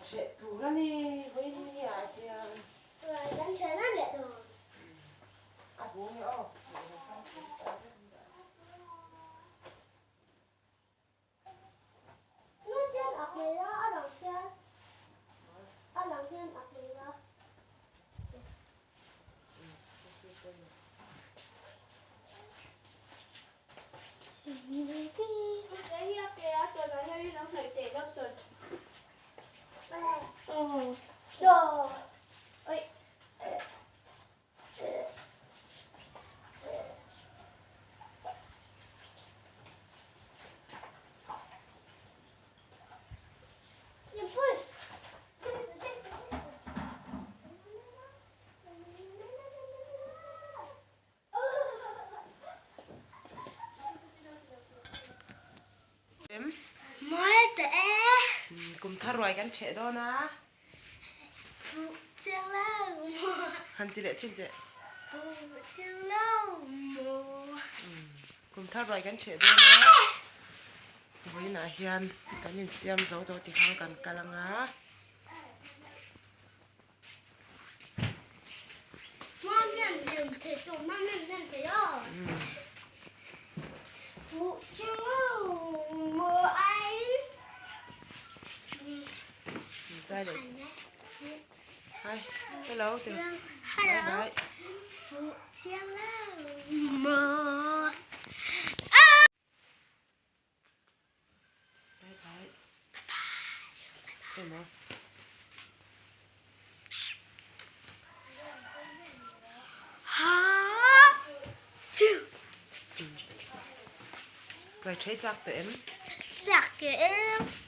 ṭheh tur a ni vawiin ni ah hian. Ruai kan ṭheh nan leh dawn. A bu nge aw. Lut hian ak mai la a lang hian a lang hian ak mai la. Kum thar ruai kan ṭheh dawn a. Han ti leh chin teh. Kum thar ruai kan ṭheh dawn a. Vawiinah hian kan insiam zo tawh ti khan kan kal ang a. Hi, hello. Hello. Bye. Bye bye. Emaw. Ruai ṭhei chak tawh em? Chak tawh em.